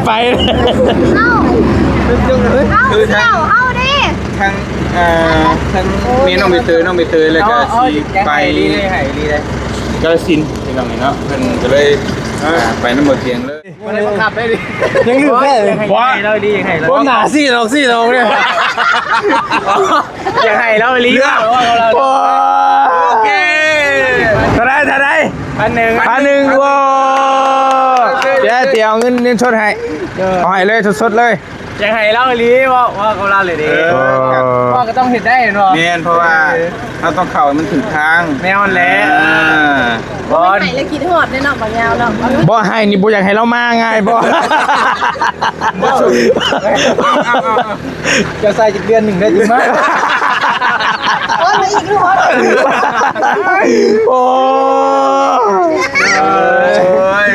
ໄປ ເອົ້າ ເອົ້າ ຄືທາງ ເຈົ້າເຮົາເດ້ ທາງ ເອີ ທາງແມ່ນ້ອງໃບເຕີຍ ນ້ອງໃບເຕີຍ ແລ້ວກໍ ເອົາ ຊິໄປ ເອົາ ໃຫ້ລີເດ້ ໃຫ້ລີເດ້ ກາລະສິນພີ່ນ້ອງເນາະ ເພິ່ນກໍເລີຍ ອ່າ ໄປນຳບໍ່ຕຽງເລີຍ. ບໍ່ໄດ້ບັງຄັບໄດ້ດິ ຍັງລືມແທ້ເລີຍ ຢາກໃຫ້ ຢາກໃຫ້ລາວອີ່ຫຼີ ຢາກໃຫ້ລາວ ບໍ່ໜ້າຊີ້ດອກ ຊີ້ດອກເລີຍ ຢາກໃຫ້ລາວອີ່ຫຼີ ເຫຼືອ ວ່າເຮົາລາວ ໂອ້ ໂອເຄ ເທົ່າໃດ ເທົ່າໃດ ພັນໜຶ່ງ ພັນໜຶ່ງ ໂອ້ ດຽວ ດຽວເອົາເງິນ ເງິນສົດໃຫ້ ເອີ ເອົາໃຫ້ເລີຍ ສົດໆເລີຍ ຢາກໃຫ້ລາວອີ່ຫຼີ ເວົ້າ ເວົ້າກັບລາວເລີຍເດ້ ເອີ ເວົ້າກໍຕ້ອງເຮັດໄດ້ເນາະ ແມ່ນ ເພາະວ່າ ເອີ ເຮົາຕ້ອງເຂົ້າໃຫ້ມັນຖືກທາງ ແນວນັ້ນແຫຼະ ອ່າ ບໍ່ໃຫ້ແລ້ວຄິດຮອດເດ້ເນາະ ບໍ່ຍາວເນາະ ບໍ່ໃຫ້ນີ້ບໍ່ຢາກໃຫ້ລາວມາງ່າຍບໍ່ ບໍ່ສຸດ ເຈົ້າໃສ່ຈັກເດືອນໜຶ່ງໄດ້ຈຶ່ງມາ ໂອ້ຍ ມາອີກລູກ ໂອ້ຍ ໂອ້ຍ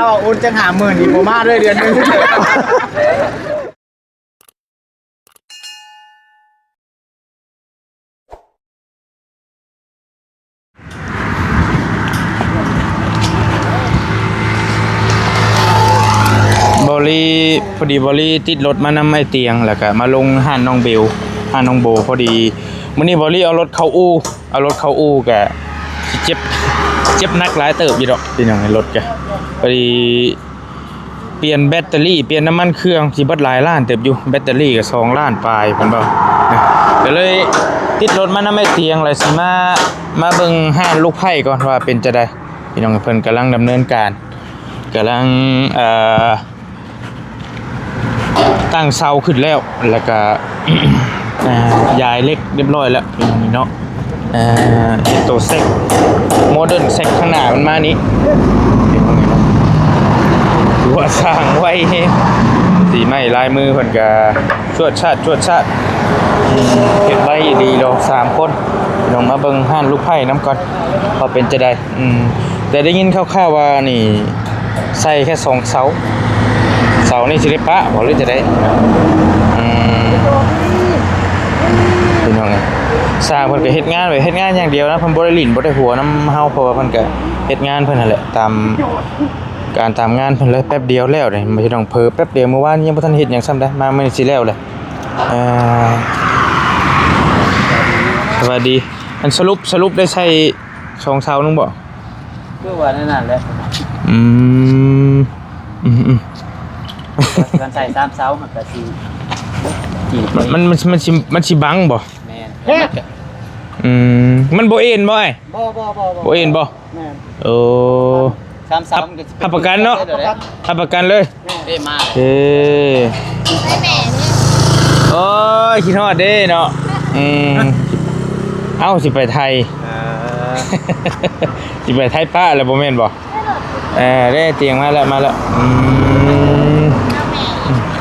ລາວໂອນຈັກຫ້າໝື່ນນີ້ບໍ່ມາເລີຍເດືອນໜຶ່ງ. ບໍລີ ພໍດີບໍລີຕິດລົດມານຳອ້າຍຕຽງ ແລ້ວກະມາລົງຮ້ານນ້ອງເບວ ຮ້ານນ້ອງໂບ. ພໍດີມື້ນີ້ບໍລີເອົາລົດເຂົ້າອູ່ ເອົາລົດເຂົ້າອູ່ກະຊິເຈັບ ເຈັບໜັກຫຼາຍເຕີບຢູ່ດອກ ເປັນຫຍັງໃນລົດກະ ພໍດີ ປ່ຽນແບັດເຕີຣີ ປ່ຽນນ້ຳມັນເຄື່ອງ ຊິເບິດຫຼາຍລ້ານເຕີບຢູ່ ແບັດເຕີຣີກໍສອງລ້ານປາຍ ເພິ່ນເວົ້າ ກໍເລີຍຕິດລົດມານຳອ້າຍຕຽງ ແລ້ວຊິມາ ມາເບິ່ງຮ້ານລູກໃພ້ກ່ອນວ່າເປັນຈັ່ງໃດ ພີ່ນ້ອງ. ເພິ່ນກຳລັງດຳເນີນການ ກຳລັງ ເອີ ຕັ້ງເສົາຂຶ້ນແລ້ວ ແລ້ວກະ ອ່າ ຢາຍເຫຼັກຮຽບຮ້ອຍແລ້ວ ພີ່ນ້ອງເນາະ. ອ່າ ເຮັດໂຕແຊັກ ໂມເດີນແຊັກ ຂ້າງໜ້າມັນມານີ້ ຖືວ່າສ້າງໄວແຮງ ສີໄມ້ລາຍມືເພິ່ນກະຈວດຊາດ ຈວດຊາດ ເຮັດໄວອີ່ຫຼີດອກ ສາມຄົນ. ພີ່ນ້ອງມາເບິ່ງຮ້ານລູກໃພ້ນຳກ່ອນວ່າເປັນຈັ່ງໃດ. ອືມ ແຕ່ໄດ້ຍິນຂ່າວໆວ່ານີ້ໃສ່ແຄ່ສອງເສົາ ເສົານີ້ຊິໄດ້ປະບໍ່ ຫຼືຈັ່ງໃດ? ອືມ ພີ່ນ້ອງເອີຍ ຊ່າງເພິ່ນກໍເຮັດງານໄວ້ ເຮັດງານຢ່າງດຽວນະ ເພິ່ນບໍ່ໄດ້ຫຼິ້ນບໍ່ໄດ້ຫົວນຳເຮົາ ເພາະວ່າເພິ່ນກໍເຮັດງານເພິ່ນຫັ້ນແຫຼະ ຕາມການຕາມງານເພິ່ນເລີຍ ແປັບດຽວແລ້ວເດ້ ພີ່ນ້ອງ. ເຜີແປັບດຽວ ມື້ວານຍັງບໍ່ທັນເຮັດຫຍັງຊ້ຳໃດ ມາມື້ນີ້ຊິແລ້ວແຫຼະ. ເອີ ສະບາຍດີ ອັນສະຫຼຸບ ສະຫຼຸບໄດ້ໃສ່ສອງເສົາໜຶ່ງບໍ່? ຄືວ່າແນວນັ້ນແຫຼະ ອືມ ອືມໆ ມັນໃສ່ສາມເສົາ ມັນກໍຊິ ມັນ ມັນ ມັນຊິ ມັນຊິບັງບໍ່? ແມ່ນ ອືມ ມັນບໍ່ເອັນບໍ່ອ້າຍ? ບໍ່ ບໍ່ ບໍ່ ບໍ່ ບໍ່ເອັນບໍ່? ແມ່ນ ໂອ້ ສາມເສົາມັນກໍຊິ ຮັບປະກັນເນາະ ຮັບປະກັນເລີຍ. ເດ້ມາ ເດ້ ໂອ້ຍ ຄິດຮອດເດ້ເນາະ ອືມ ເອົ້າ ຊິໄປໄທ ເອີ ຊິໄປໄທປ້າແລ້ວບໍ່ແມ່ນບໍ່? ເອີ ເດ້ ຕຽງມາແລ້ວ ມາແລ້ວ ອືມ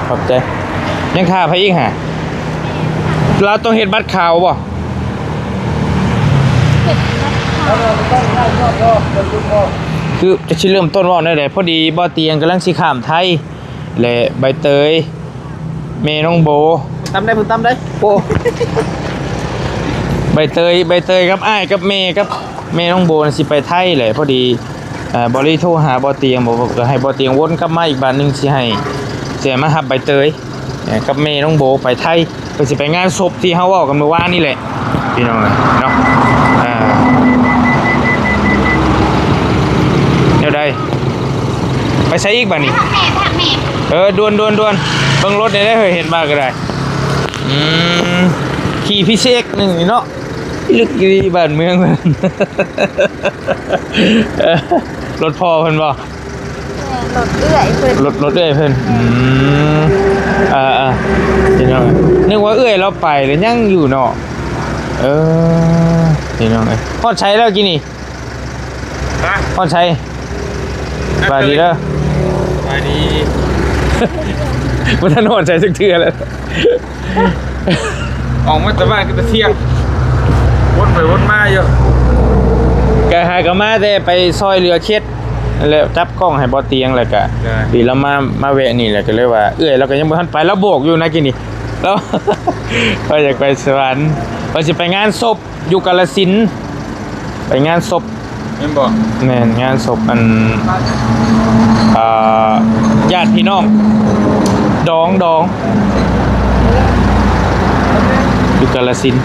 ຂອບໃຈ. ຍັງຖ້າໃຜອີກຫະ? ລາວຕ້ອງເຮັດບັດຂາວບໍ່? ຄືຈະຊິເລີ່ມຕົ້ນເວົ້າແນວໃດ? ພໍດີບ່າວຕຽງກຳລັງຊິຂ້າມໄທ ແລະ ໃບເຕີຍ ແມ່ນ້ອງໂບ ຕຳໄດ້ ເພິ່ນຕຳໄດ້ ໂອ້ ໃບເຕີຍ ໃບເຕີຍກັບອ້າຍກັບແມ່ ກັບແມ່ນ້ອງໂບນະຊິໄປໄທແຫຼະ. ພໍດີ ເອີ ບ່າວລີໂທຫາບ່າວຕຽງ ບອກ ກໍໃຫ້ບ່າວຕຽງວົນກັບມາອີກບາດໜຶ່ງ ຊິໃຫ້ ຊິໃຫ້ມາຮັບໃບເຕີຍ ເອີ ກັບແມ່ນ້ອງໂບໄປໄທ. ເພິ່ນຊິໄປງານສົບທີ່ເຮົາເວົ້າກັນມື້ວານນີ້ແຫຼະ ພີ່ນ້ອງເອີຍເນາະ. ອ່າ ແນວໃດ? ໄປໃສອີກບາດນີ້? ເອີ ດ່ວນໆໆ ເບິ່ງລົດແດ່ເດີ ເຮີ້ຍ ເຫັນມາກໍໄດ້. ອືມ ຂີ່ ພີຊີເອັກ ໜຶ່ງນີ້ເນາະ ລຶກອີ່ຫຼີບ້ານເມືອງ ລົດພໍ່ເພິ່ນບໍ່? ແມ່ນ ລົດເອື້ອຍເພິ່ນ ລົດ ລົດເອື້ອຍເພິ່ນ. ອືມ ເອີໆ ພີ່ນ້ອງ ນຶກວ່າເອື້ອຍລາວໄປແລ້ວຍັງຢູ່ເນາະ. ເອີ ພີ່ນ້ອງເອີຍ ຮອດໃສແລ້ວກີ້ນີ້? ຮະ? ຮອດໃສ? ສະບາຍດີເດີ ສະບາຍດີ. ບໍ່ທັນຮອດໃສຈັກເທື່ອເລີຍ. ອອກມາແຕ່ບ້ານກໍແຕ່ທ່ຽງ ວົນໄປວົນມາຢູ່ ກະຫາກະມາແຕ່ໄປຊ່ອຍເຫຼືອເຂດ ແລ້ວຈັບກ້ອງໃຫ້ບ່າວຕຽງ ແລ້ວກະ ດີລາວມາ ມາແວະນີ້ ແລ້ວກະເລີຍວ່າ ເອື້ອຍລາວກໍຍັງບໍ່ທັນໄປ ລາວບອກຢູ່ນະກີ້ນີ້ ລາວ ວ່າຢາກໄປສະຫວັນ ວ່າຊິໄປງານສົບ ຢູ່ກາລະສິນ ໄປງານສົບ ແມ່ນບໍ່? ແມ່ນ ງານສົບອັນ ອ່າ ຍາດພີ່ນ້ອງ ດອງ ດອງ ຢູ່ກາລະສິນ.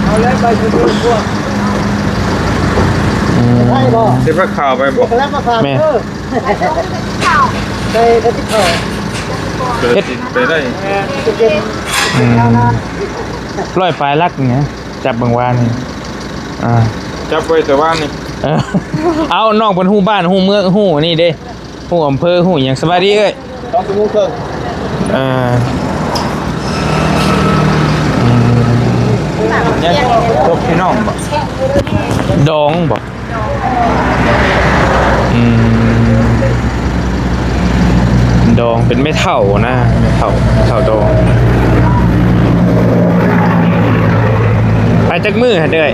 ເອົາແລ້ວ ໄປຊະເດີພວກ ອືມ ໄປບໍ່? ຊິພາຂ່າວໄປບໍ່? ແມ່ນ ເອີ ໃສ່ກະຕິບເຂົ້າ ເຮັດ ໄປໄດ້ ເອີ ອືມ ຮ້ອຍປາຍຫຼັກນີ້ນະ ຈັບເບິ່ງວານນີ້ ອ່າ ຈັບໄວ້ແຕ່ວານນີ້ ເອີ ເອົາ ນ້ອງເພິ່ນຮູ້ບ້ານ ຮູ້ເມືອງ ຮູ້ອັນນີ້ເດ້ ຮູ້ອຳເພີ ຮູ້ຫຍັງ. ສະບາຍດີເອີຍ ສອງຊົ່ວໂມງເຄິ່ງ ເອີ ອືມ ຍັງຈົບພີ່ນ້ອງບໍ? ດອງບໍ? ອືມ ດອງເປັນແມ່ເຖົ້ານະ ແມ່ເຖົ້າ ແມ່ເຖົ້າດອງ. ໄປຈັກມື້ຫັ້ນເອີຍ?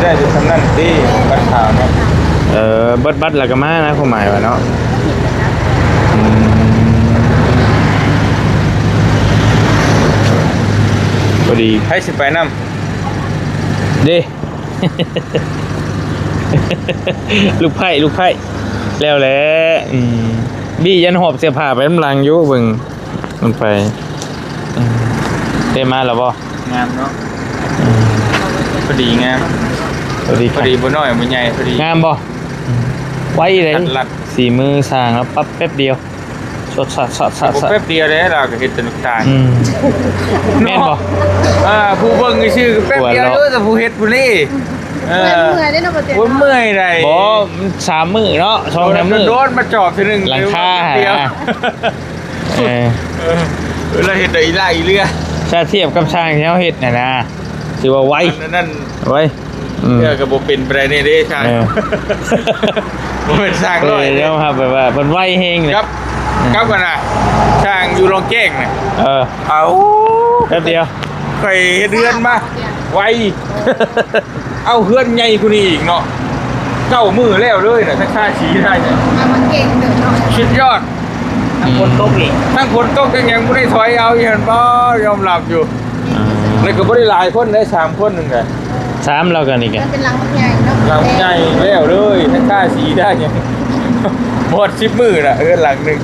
ໄດ້ແຕ່ສ່ຳນັ້ນຕິ ບັດຂາວເນາະ. ເອີ ເບິດບັດແລ້ວກໍມານະ ຄວາມໝາຍວ່າເນາະ. ອືມ ພໍດີ ໃຜຊິໄປນຳ? ເດ້ ລູກໃພ້ ລູກໃພ້ ແລ້ວແຫຼະ. ອືມ ບີຍັນຫອບເສື້ອຜ້າໄປນຳຫຼັງຢູ່ ເບິ່ງມັນໄປ. ອືມ ເດ້ມາແລ້ວບໍ່? ງາມເນາະ. ອືມ ພໍດີງາມ ພໍດີ ພໍດີ ບໍ່ນ້ອຍບໍ່ໃຫຍ່ ພໍດີ. ງາມບໍ່? ອືມ ໄວເດ້ ຂັດລັດ ສີມືຊ່າງລາວປັບແປັບດຽວ. ສະ ສະ ສະ ສະ ແປັບດຽວເດ້ ລາວກໍເຮັດແຕ່ລູກຕານ. ອືມ ແມ່ນບໍ່? ເອີ ຜູ້ເບິ່ງຊື່ໆ ແປັບດຽວຢູ່ ແຕ່ຜູ້ເຮັດຜູ້ນີ້ ເອີ ເມື່ອຍເດ້ເນາະ ບໍ່ເຕັມ ໂອ້ຍ ເມື່ອຍໃດ໋. ບໍ່ ສາມມື້ເນາະ ສອງສາມມື້ ໂດນມາຈອບທີໜຶ່ງ ຫຼັງຄາ ແປັບດຽວ. ເອີ ເອີ ລາວເຮັດໄດ້ອີ່ຫຼ້າອີ່ເຫຼືອ ຖ້າທຽບກັບຊ່າງທີ່ເຮົາເຮັດນະນະ ຖືວ່າໄວ ອັນນັ້ນ ໄວ. ອືມ ເທື່ອກໍບໍ່ເປັນໄປໄດ້ແນ່ເດ້ຊ່າງ ເອີ ບໍ່ແມ່ນຊ່າງນ້ອຍເດ້ ຍອມຮັບແບບວ່າເພິ່ນໄວແຮງເລີຍ. ກັບ ກັບກັນນະ ຊ່າງຢູ່ລອງແກ້ງນະ ເອີ ເອົາ ແປັບດຽວ ຂ້ອຍເຮັດເຮືອນມາໄວ ເອົາເຮືອນໃຫຍ່ກວ່ານີ້ອີກເນາະ ເກົ້າມື້ແລ້ວເລີຍນະ ທັງທາສີໄດ້ນະ ເອົາມາເກັ່ງເດີເນາະ ສຸດຍອດ. ທັງຝົນຕົກອີກ ທັງຝົນຕົກ ທັງຫຍັງ ບໍ່ໄດ້ຖອຍເອົາອີ່ຫັ້ນບໍ່ ຍອມຮັບຢູ່. ອ່າ ແລ້ວກໍບໍ່ໄດ້ຫຼາຍຄົນເດ້ ສາມຄົນໜຶ່ງກະ ສາມ ລາວກໍນີ້ກະ ມັນເປັນຫຼັງບັກໃຫຍ່ເນາະ ຫຼັງໃຫຍ່ແລ້ວເລີຍ ທັງທາສີໄດ້ຫຍັງ ບໍ່ຮອດສິບມື້ລະ ເຮືອນຫຼັງໜຶ່ງ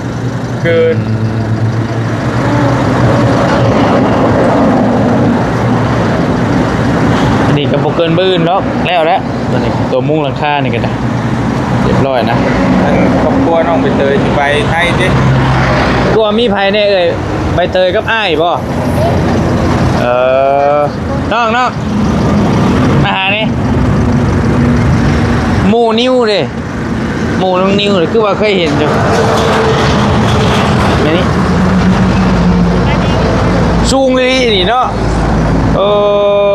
ເກີນ. ອັນນີ້ກໍບໍ່ເກີນມື້ອື່ນດອກ ແລ້ວແຫຼະ ຕົວນີ້ ຕົວມຸງຫຼັງຄານີ້ກໍໄດ້ ຮຽບຮ້ອຍນະ. ທາງຄອບຄົວນ້ອງໃບເຕີຍຊິໄປໄທຕິ? ຄືວ່າມີໃຜແດ່ເອີຍ? ໃບເຕີຍກັບອ້າຍບໍ? ເອີ ນ້ອງໆ ມາຫາແດ່. ໝູ່ນິວເດ້ ໝູ່ນ້ອງນິວເດ້ ຄືວ່າເຄີຍເຫັນຢູ່ ແມ່ນນີ້ ສູງອີ່ຫຼີນີ້ເນາະ. ເອີ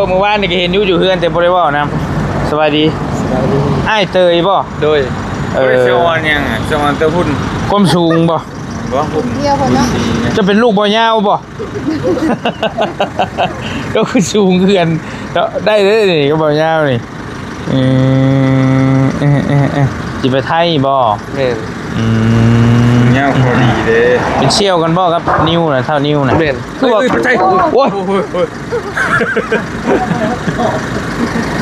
ມື້ວານນີ້ກໍເຫັນຢູ່ ຢູ່ເຮືອນແຕ່ບໍ່ໄດ້ເວົ້ານຳ. ສະບາຍດີ ສະບາຍດີ ອ້າຍເຕີຍບໍ? ໂດຍ. ເອີ ບໍ່ໄດ້ສະອອນຫຍັງ ສະອອນແຕ່ຫຸ່ນ ຄວາມສູງບໍ? ບໍ່ຫຸ່ນ ຫຸ່ນດີນະ. ເຈົ້າເປັນລູກບໍ່ຍາວບໍ? ກໍຄືສູງຄືກັນເນາະ ໄດ້ເດ້ນີ້ ກໍບໍ່ຍາວນີ້. ອືມ ເອີໆໆ ຊິໄປໄທບໍ? ແມ່ນ. ອືມ ຍາວພໍດີເດ້. ເປັນສ່ຽວກັນບໍກັບນິວນະ ທ້າວນິວນະ? ແມ່ນ. ຄືວ່າ ເອີຍ ໄປໄທ ໂອ້ຍ ໂອ້ຍ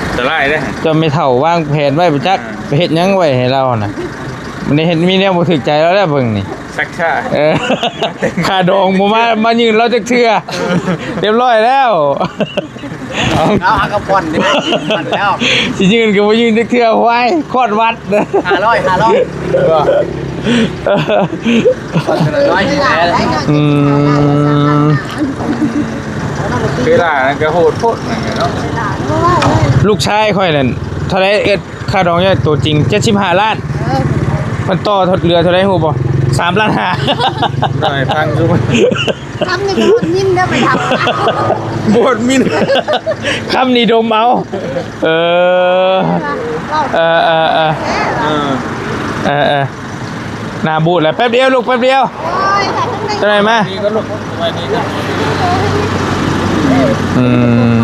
ອັນຕະລາຍເດ້. ເຈົ້າແມ່ເຖົ້າວາງແຜນໄວ້ບໍ່ຈັກ ອ່າ ໄປເຮັດຫຍັງໄວ້ໃຫ້ລາວນະ? ມັນໄດ້ເຮັດ ມີແນວບໍ່ຖືກໃຈລາວແລ້ວເບິ່ງນີ້. ຊັກຊ້າ ເອີ ຄ່າດອງບໍ່ມາ ມາຍື່ນລາວຈັກເທື່ອ ຮຽບຮ້ອຍແລ້ວ. ເອົາ ເອົາ ຫາກະຜ່ອນເດ້ ຜ່ອນແລ້ວ ຊິຍື່ນກໍບໍ່ຍື່ນຈັກເທື່ອ ໂອ້ຍ ຄອດວັດ ຫ້າຮ້ອຍ ຫ້າຮ້ອຍ ບໍ່ ອືມ ເວລານັ້ນກໍໂຫດໂພດນັ້ນແຫຼະເນາະ. ລູກຊາຍຂ້ອຍນັ້ນເທົ່າໃດເອີຍ? ຄ່າດອງຍາດຕົວຈິງ ເຈັດສິບຫ້າລ້ານ ເອີ ມັນຕໍ່ເຫຼືອເທົ່າໃດຮູ້ບໍ່? ສາມລ້ານຫ້າ. ໜ້ອຍຟັງຢູ່ ຄຳນີ້ບໍ່ມີເດີ ໄປທຳ ບໍ່ມີ ຄຳນີ້ດົມເອົາ. ເອີ ເອີ ເອີ ເອີ ເອີ ເອີ ໜ້າບູດແລ້ວ. ແປັບດຽວລູກ ແປັບດຽວ ໂອ້ຍ ຈັ່ງໃດມາ ນີ້ກໍລູກ ໄວ້ນີ້ກໍ ອື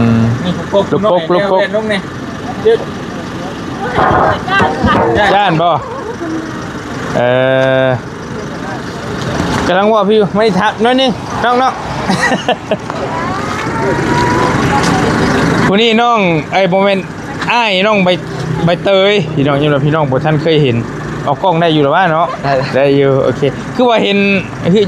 ມ ລູກກົກ ລູກກົກ ລູກກົກ ແມ່ນລົງນີ້ ຢ້ານບໍ່? ເອີ ກຳລັງເວົ້າຢູ່ ມານີ້ ຖາມໜ້ອຍໜຶ່ງ ນ້ອງໆ ຜູ້ນີ້ນ້ອງ ເອີຍ ບໍ່ແມ່ນ ອ້າຍນ້ອງໃບ ໃບເຕີຍ ພີ່ນ້ອງ ຍາມວ່າພີ່ນ້ອງບໍ່ທັນເຄີຍເຫັນ. ອອກກ້ອງໄດ້ຢູ່ລະວະເນາະ? ໄດ້ ໄດ້ຢູ່. ໂອເຄ. ຄືວ່າເຫັນ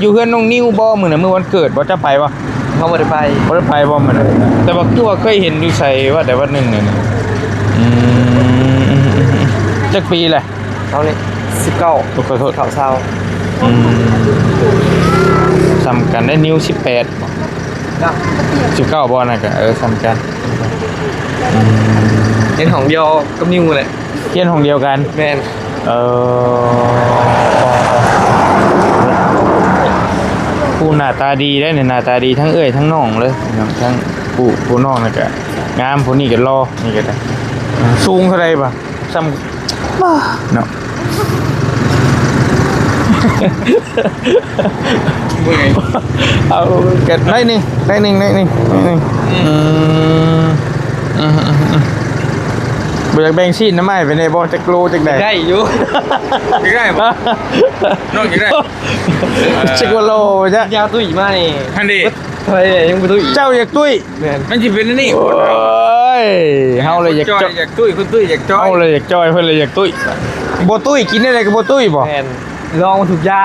ຢູ່ເຮືອນນ້ອງນິວບໍ່ ມື້ນັ້ນ ມື້ວັນເກີດບໍ່ ເຈົ້າໄປບໍ່? ເຮົາບໍ່ໄດ້ໄປ. ບໍ່ໄດ້ໄປບໍ່ມື້ນັ້ນ? ແຕ່ວ່າຄືວ່າເຄີຍເຫັນຢູ່ໃສວັດໃດວັດໜຶ່ງນີ້. ອືມ ຈັກປີແຫຼະ? ເຮົານີ້ສິບເກົ້າ. ໂອ້ ຂໍໂທດ. ເຂົ້າຊາວ. ອືມ ສ່ຳກັນໄດ໋. ນິວສິບແປດ ເນາະ? ສິບເກົ້າບໍ່? ນັ້ນກະ ເອີ ສ່ຳກັນ. ອືມ ຮຽນຫ້ອງດຽວກັບນິວແຫຼະ. ຮຽນຫ້ອງດຽວກັນ? ແມ່ນ. ເອີ ຜູ້ໜ້າຕາດີໄດ໋ນີ້ ໜ້າຕາດີທັງເອື້ອຍທັງນ້ອງເລີຍ. ທັງຜູ້ ຜູ້ນ້ອງນີ້ກະງາມ ຜູ້ນີ້ກະຫຼໍ່. ນີ້ກະໄດ້. ສູງເທົ່າໃດບາດ? ສ່ຳ ເນາະ ເອົາກະໜ້ອຍໜຶ່ງ ໜ້ອຍໜຶ່ງ ໜ້ອຍໜຶ່ງ ໜ້ອຍໜຶ່ງ. ອືມ ອືມ ອືມ ອືມ ບໍ່ຢາກແບ່ງຊີ້ນນຳອ້າຍໄປແດ່ບໍ່? ຈັກໂລຈັກໃດ? ໄດ້ຢູ່. ຢາກໄດ້ບໍ່? ນ້ອງຢາກໄດ້? ຈັກວ່າໂລ ຢາກ ຢາກຕຸ້ຍມານີ້ ຫັ້ນເດ. ເອີ ຍັງບໍ່ຕຸ້ຍ. ເຈົ້າຢາກຕຸ້ຍ? ແມ່ນ. ມັນຊິເປັນອັນນີ້. ໂອ້ຍ ເຮົາເລີຍຢາກ ຢາກຕຸ້ຍ ຄົນຕຸ້ຍຢາກຈ່ອຍ ເຮົາເລີຍຢາກຈ່ອຍ ເພິ່ນເລີຍຢາກຕຸ້ຍ. ບໍ່ຕຸ້ຍ ກິນແນວໃດກະບໍ່ຕຸ້ຍບໍ່? ແມ່ນ. ລອງມາທຸກຢາ.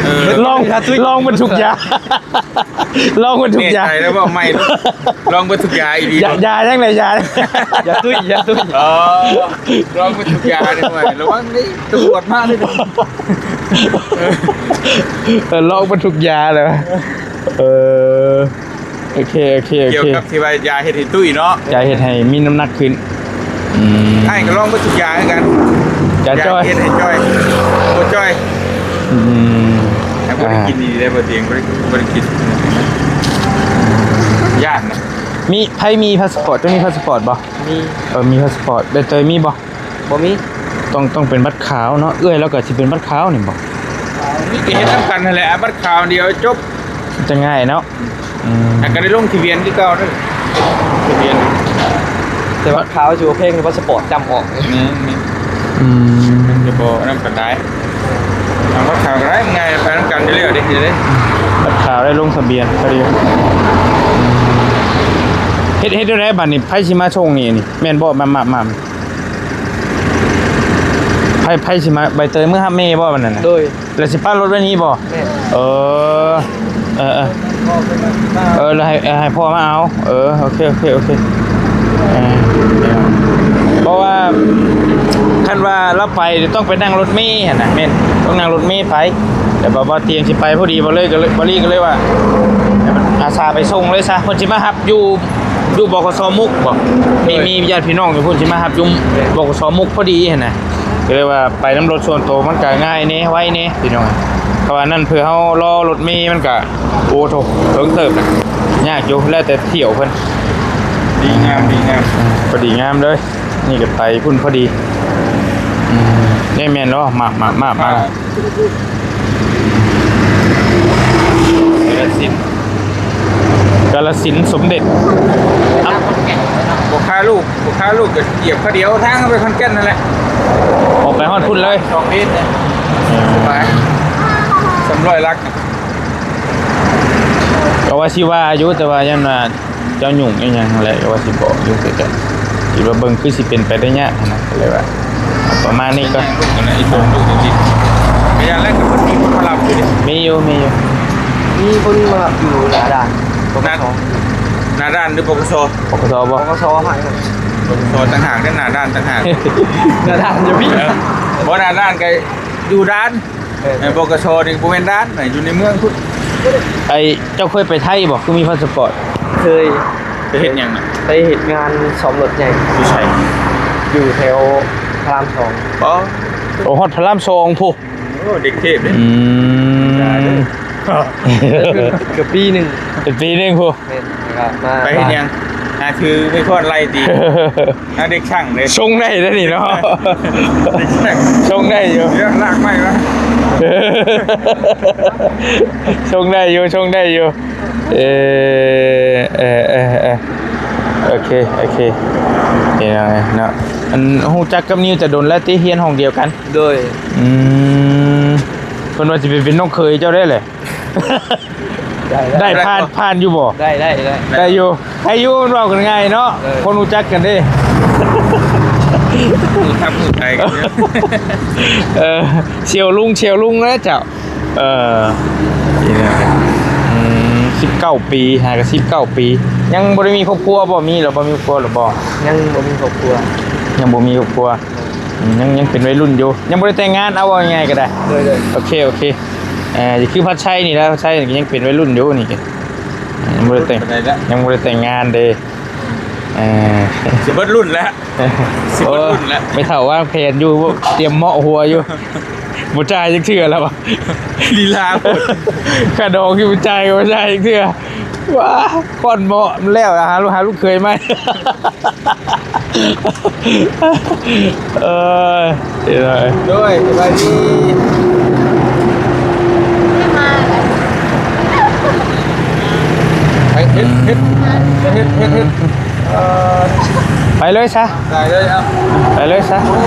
ເອີ ລອງ ລອງມາທຸກຢາ ລອງມາທຸກຢາ. ແນ່ໃຈແລ້ວເວົ້າໃໝ່ ລອງເບິດທຸກຢາອີ່ຫຼີ. ຢາ ຢາຈັ່ງໃດ? ຢາ ຢາຕຸ້ຍ ຢາຕຸ້ຍ. ອໍ ລອງເບິດທຸກຢາເດ້ ລະວັງເດ້ ຕຳຫຼວດມາເດ້. ເອີ ລອງເບິດທຸກຢາແລ້ວ. ເອີ ໂອເຄ ໂອເຄ ໂອເຄ. ກ່ຽວກັບທີ່ວ່າຢາເຮັດໃຫ້ຕຸ້ຍເນາະ ຢາເຮັດໃຫ້ມີນ້ຳໜັກຂຶ້ນ. ອືມ ອ້າຍກະລອງເບິດທຸກຢາຄືກັນ. ຢາຈ່ອຍ ຢາເຮັດໃຫ້ຈ່ອຍ ບໍ່ຈ່ອຍ. ອືມ ແຕ່ບໍ່ໄດ້ກິນດີໄດ໋ ບໍ່ຕຽງ ບໍ່ໄດ້ ບໍ່ໄດ້ກິນ ຢ້ານນະ. ມີ ໃຜມີພາສປອດ? ເຈົ້າມີພາສປອດບໍ່? ມີ. ເອີ ມີພາສປອດ. ໃບເຕີຍມີບໍ່? ບໍ່ມີ. ຕ້ອງ ຕ້ອງເປັນບັດຂາວເນາະ. ເອື້ອຍລາວກະຊິເປັນບັດຂາວນີ້ບໍ່? ມີແຕ່ເຮັດນຳກັນຫັ້ນແຫຼະ ບັດຂາວດຽວຈົບ ຈະງ່າຍເນາະ. ອືມ ແຕ່ກະໄດ້ລົງທະບຽນຄືເກົ່າເດີ ທະບຽນ. ແຕ່ບັດຂາວຊິບໍ່ແພງ ພາສປອດຈຳອອກ. ແມ່ນໆ. ອືມ ມັນຈະບໍ່ອັນນັ້ນປານໃດ. ເອົາບັດຂາວກະໄດ້ ມັນງ່າຍ ໄປນຳກັນຢູ່ແລ້ວເດ້ ເຮັດໄດ້. ບັດຂາວໄດ້ລົງທະບຽນພໍດີ. ເຮັດ ເຮັດແນວໃດບາດນີ້? ໃຜຊິມາສົ່ງນີ້? ອັນນີ້ແມ່ນບໍ່? ມາ ມາ ມາ ໃຜ ໃຜຊິມາ? ໃບເຕີຍເມືອຮັບແມ່ບໍ່ບາດນັ້ນນະ? ໂດຍ. ແລ້ວຊິປະລົດໄວ້ນີ້ບໍ່? ແມ່ນ. ເອີ ເອີ ເອີ ເອີ ແລ້ວໃຫ້ ໃຫ້ພໍ່ມາເອົາ. ເອີ ໂອເຄ ໂອເຄ ໂອເຄ. ເອີ ເພາະວ່າຄັນວ່າລາວໄປຕ້ອງໄປນັ່ງລົດເມຫັ້ນນະ. ແມ່ນ ຕ້ອງນັ່ງລົດເມໄປ. ແຕ່ວ່າ ວ່າຕຽງຊິໄປພໍດີ ບໍ່ເລີຍ ກະເລີຍ ບໍ່ລີກະເລີຍວ່າ ອາສາໄປສົ່ງເລີຍຊະ. ເພິ່ນຊິມາຮັບຢູ່ ຢູ່ ບຂສ ມຸກບໍ່? ມີ ໂດຍ ມີຍາດພີ່ນ້ອງຢູ່ພຸ້ນ ຊິມາຮັບຢູ່ ໂດຍ ບຂສ ມຸກພໍດີຫັ້ນນະ. ກະເລີຍວ່າໄປນຳລົດສ່ວນໂຕມັນກະງ່າຍແດ່ ໄວແດ່ພີ່ນ້ອງ. ເພາະວ່ານັ້ນ ເພື່ອເຮົາລໍລົດເມມັນກະ ໂອ້ໂທ້ ເຖິງເຕີບນະ ຍາກຢູ່ ແລ້ວແຕ່ຖ້ຽວເພິ່ນ. ດີງາມ ດີງາມ ພໍດີງາມເລີຍ. ນີ້ກະໄປພຸ້ນພໍດີ. ອືມ ນີ້ແມ່ນເນາະ ມາ ມາ ມາ ມາ. ກາລະສິນ ກາລະສິນສົມເດັດ. ບໍ່ຄາລູກ ບໍ່ຄາລູກກະຢຽບຄາວດຽວ ທາງໄປຂອນແກ່ນຫັ້ນແຫຼະ. ອອກໄປຮອດພຸ້ນເລີຍ ສອງເມດເລີຍ. ສະບາຍ ສາມຮ້ອຍຫຼັກ. ກະວ່າຊິວ່າຢູ່ ແຕ່ວ່າຢ້ານວ່າ ເຈົ້າຫຍຸ້ງອີ່ຫຍັງຫັ້ນແຫຼະ ກະວ່າຊິບອກຢູ່ຄືກັນ. ຄິດວ່າເບິ່ງຄືຊິເປັນໄປໄດ້ຍາກຫັ້ນນະ ກະເລີຍວ່າເອົາປະມານນີ້ກ່ອນ. ໄປຢ້ານແລ້ວກະມີຄົນມາຮັບຢູ່ເດ. ມີຢູ່ ມີຢູ່. ມີຄົນມາຮັບຢູ່ໜ້າດ່ານ ປກສ. ໜ້າດ່ານຫຼື ປກສ? ປກສບໍ່? ປກສໃຫ້ ປກສຕ່າງຫາກເດ້ ໜ້າດ່ານຕ່າງຫາກ. ໜ້າດ່ານຢູ່ພີ້. ເອີ ບໍ່ ໜ້າດ່ານກະຢູ່ດ່ານ. ເອີ ເອີ ປກສນີ້ບໍ່ແມ່ນດ່ານ ຢູ່ໃນເມືອງພຸ້ນ. ໄອ້ ເຈົ້າເຄີຍໄປໄທບໍ່? ຄືມີພາສປອດ. ເຄີຍ. ໄປເຮັດຫຍັງນະ? ໄປເຮັດງານສ້ອມລົດໃຫຍ່. ຢູ່ໃສ? ຢູ່ແຖວພະລາມສອງ. ອໍ ໂອ້ ຮອດພະລາມສອງພຸ້ນ. ໂອ້ ເດັກເທບເດ້. ອືມ ເກືອບປີໜຶ່ງ. ເປັນປີໜຶ່ງພຸ້ນ. ແມ່ນ. ແລ້ວກະມາ ໄປເຮັດຫຍັງ? ຫາຖືໄມ້ຄ້ອນໄລ່ຕີ. ຫາເດັກຊ່າງເດ້. ຊົງໄດ້ເດ້ນີ້ເນາະ. ເດັກຊ່າງ ຊົງໄດ້ຢູ່. ເລື່ອງລາກໄມ້ວະ. ຊົງໄດ້ຢູ່ ຊົງໄດ້ຢູ່. ເອີ ເອີ ເອີ ເອີ ໂອເຄ ໂອເຄ. ເນາະ ອັນ ຮູ້ຈັກກັບນິວແຕ່ດົນແລ້ວຕິ? ຮຽນຫ້ອງດຽວກັນ. ໂດຍ. ອືມ ເພິ່ນວ່າຊິໄປເປັນນ້ອງເຂີຍເຈົ້າໄດ້ແຫຼະ. ໄດ້ ໄດ້ ໄດ້ ຜ່ານ ຜ່ານຢູ່ບໍ່? ໄດ້ ໄດ້ ໄດ້ ໄດ້ຢູ່ ໄດ້ຢູ່ ມັນເວົ້າກັນງ່າຍເນາະ. ເອີ ຄົນຮູ້ຈັກກັນເດ້. ຮູ້ທັກຮູ້ໄທກັນເດີ. ເອີ ສ່ຽວລຸງ ສ່ຽວລຸງແຫຼະເຈົ້າ. ເອີ ນີ້ນະ ອືມ ສິບເກົ້າປີ ຫາກໍສິບເກົ້າປີ. ຍັງບໍ່ໄດ້ມີຄອບຄົວບໍ່? ມີແລ້ວບໍ່? ມີຄອບຄົວແລ້ວບໍ່? ຍັງບໍ່ມີຄອບຄົວ. ຍັງບໍ່ມີຄອບຄົວ. ອືມ ຍັງ ຍັງເປັນໄວລຸ້ນຢູ່ ຍັງບໍ່ໄດ້ແຕ່ງງານ ເອົາ ເວົ້າງ່າຍໆກໍໄດ້. ໂດຍໆ ໂອເຄ ໂອເຄ. ເອີ ຄືພັດໄຊນີ້ແຫຼະ ພັດໄຊນີ້ກໍຍັງເປັນໄວລຸ້ນຢູ່ນີ້ກໍ ຍັງບໍ່ໄດ້ແຕ່ງ ຍັງບໍ່ໄດ້ແຕ່ງງານເດ້. ເອີ ຊິເບິດລຸ້ນແລ້ວ ຊິເບິດລຸ້ນແລ້ວ. ໂອ້ ແມ່ເຖົ້າວາງແຜນຢູ່ ຕຽມເໝາະຫົວຢູ່ ບໍ່ຈ່າຍຈັກເທື່ອແລ້ວ. ລີລາໂພດ ຄ່າດອງທີ່ບໍ່ຈ່າຍກໍບໍ່ຈ່າຍຈັກເທື່ອ. ວ້າ ກ່ອນເໝາະແລ້ວ ຫາລູກ ຫາລູກເຂີຍໃໝ່. ເອີຍ ໂດຍ ສະບາຍດີ. ໄປເຮັດ ເຮັດ ເຮັດ ເຮັດ ເຮັດ ເອີ ໄປເລີຍຊະ ໄດ້ເລີຍ ເອົາ ໄປເລີຍຊະ. ໂອ້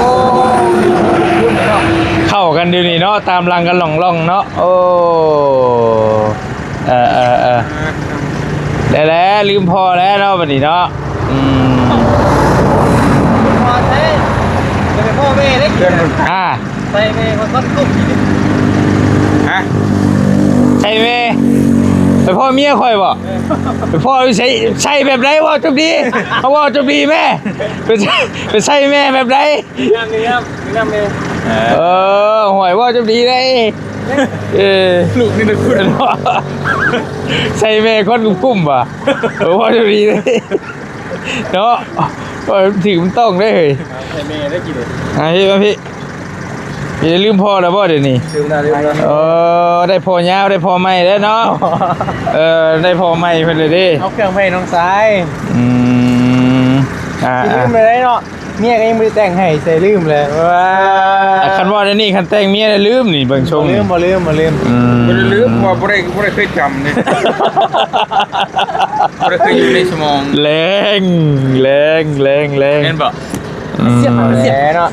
ເຂົ້າກັນຢູ່ນີ້ເນາະ ຕາມຫຼັງກັນລ່ອງໆເນາະ. ໂອ້ ເອີ ເອີ ເອີ ໄດ້ແລ້ວ ລືມພໍ່ແລ້ວເນາະ ບັດນີ້ເນາະ. ອືມ ພໍ່ໃຊ້ ຈະໄປພໍ່ແມ່ໄດ້ກິນ ອ່າ ໃສ່ແມ່ຄົນຄົນກຸ້ມ ຮະ ໃສ່ແມ່ ໄປພໍ່ເມຍຂ້ອຍບໍ່? ເອີ ໄປພໍ່ໃສ່ ໃສ່ແບບໃດ? ເວົ້າຈົບດີ ເວົ້າຈົບດີແມ່ ໄປໃສ່ ໄປໃສ່ແມ່ແບບໃດ? ງາມ ງາມ ງາມແມ່ ເອີ ເອີ ຫ້ວຍ ເວົ້າຈົບດີໄດ໋. ເອີ ລູກນີ້ນະຄຸນ ໃສ່ແມ່ຄົນກຸ້ມໆຫວາ? ເອີ ເວົ້າຈົບດີໄດ໋ເນາະ ເວົ້າຖືກມັນຕ້ອງໄດ໋ເຮີ້ຍ. ໃສ່ແມ່ໄດ້ກິນເດ້ ອ່າ ພີ່ມາພີ່ ຢ່າລືມພໍ່ແລ້ວບໍ່ດຽວນີ້? ລືມແລ້ວ ລືມແລ້ວ. ເອີ ໄດ້ພໍ່ຍາວ ໄດ້ພໍ່ໃໝ່ແລ້ວເນາະ. ເອີ ໄດ້ພໍ່ໃໝ່ເພິ່ນແລ້ວເດ້. ເອົາເຄື່ອງໄປໃຫ້ນ້ອງຊາຍ. ອືມ ອ່າ ລືມໄປໄດ້ເນາະ. ເມຍກໍຍັງບໍ່ໄດ້ແຕ່ງໃຫ້ ໃສ່ລືມແລ້ວ ວ້າ. ອ່າ ຄັນເວົ້າແນວນີ້ ຄັນແຕ່ງເມຍແລ້ວລືມນີ້ ເບິ່ງຊົງ ບໍ່ລືມ ບໍ່ລືມ ບໍ່ລືມ. ອືມ ບໍ່ໄດ້ລືມ ເພາະວ່າບໍ່ໄດ້ ບໍ່ໄດ້ເຄີຍຈຳເດ້ ບໍ່ໄດ້ເຄີຍຢູ່ໃນສະໝອງ. ແລງ ແລງ ແລງ ແລງ ແມ່ນບໍ່? ອືມ ສຽບ ສຽບເນາະ.